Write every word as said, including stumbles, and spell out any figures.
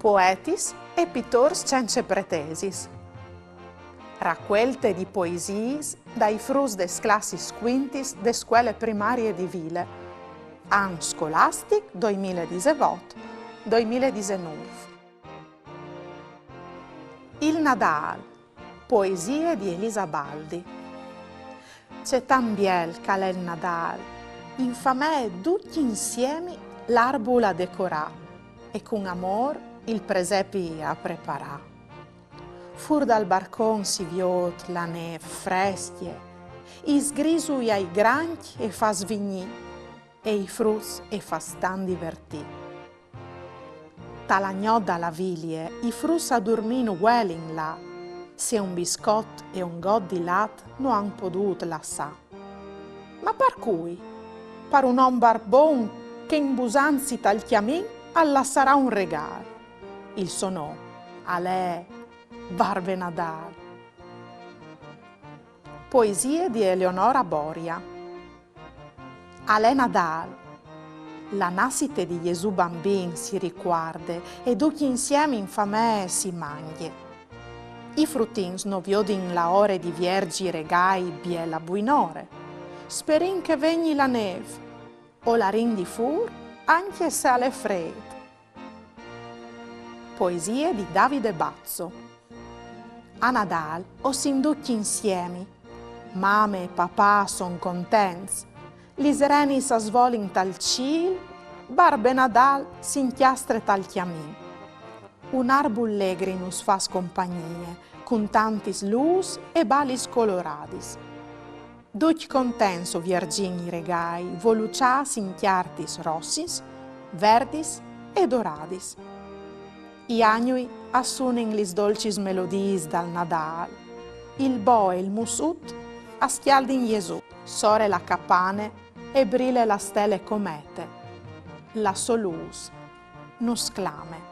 Poetis e pitôrs cence pretesis. Racuelte di poesiis dai fruts des classis cuintis de scuele primarie di Vile, an scolastic doi mil e disevot, doi mil e disenûf. Il Nadâl, poesie di Elisa Baldi. Ce tant biel che al è il Nadâl, in famee ducj insiemi l'arbul a decorâ e cun amôr il presepi a preparâ. Fûr dal barcon si viôt la nêf frescje, i sgrisui ai grancj e fâs svignî, e i fruts e fâs tant divertî. Ta la gnot da la vilie i fruts a durmî no vuelin lâ, se un biscot e un got di lat no àn podût lassâ. Ma par cui? Par un om barbon che in busanzi tal cjamin al lassarà un regâl. Il so non al è Barbe Nadâl. Poesie di Eleonora Boria. Al è Nadâl. La nassite di Jesù Bambin si ricuarde e ducj insiemi in famee si mangje. I frutins no viodin la ore di vierzi i regâi biel a buinore. Sperìn che e vegni la nêf, o larìn di fûr, ancje se al è frêt. Poesie di Davide Bazzo. A Nadâl o sin ducj insiemi. Mame e papà a son contents. Lis renis a svolin tal cîl, Barbe Nadâl si incjastre tal cjamin. Un arbul legri nus fâs compagnie, cun tantis lûs e balis coloradis. Ducj contents o vierzìn i regâi, voluçâts in cjartis rossis, verdis e doradis. I agnui a sunin lis dolcis melodiis dal Nadâl. Il bo e il mussut a scjaldin Jesù. Sore la capane e brile la stele comete. La sô lûs nus clame.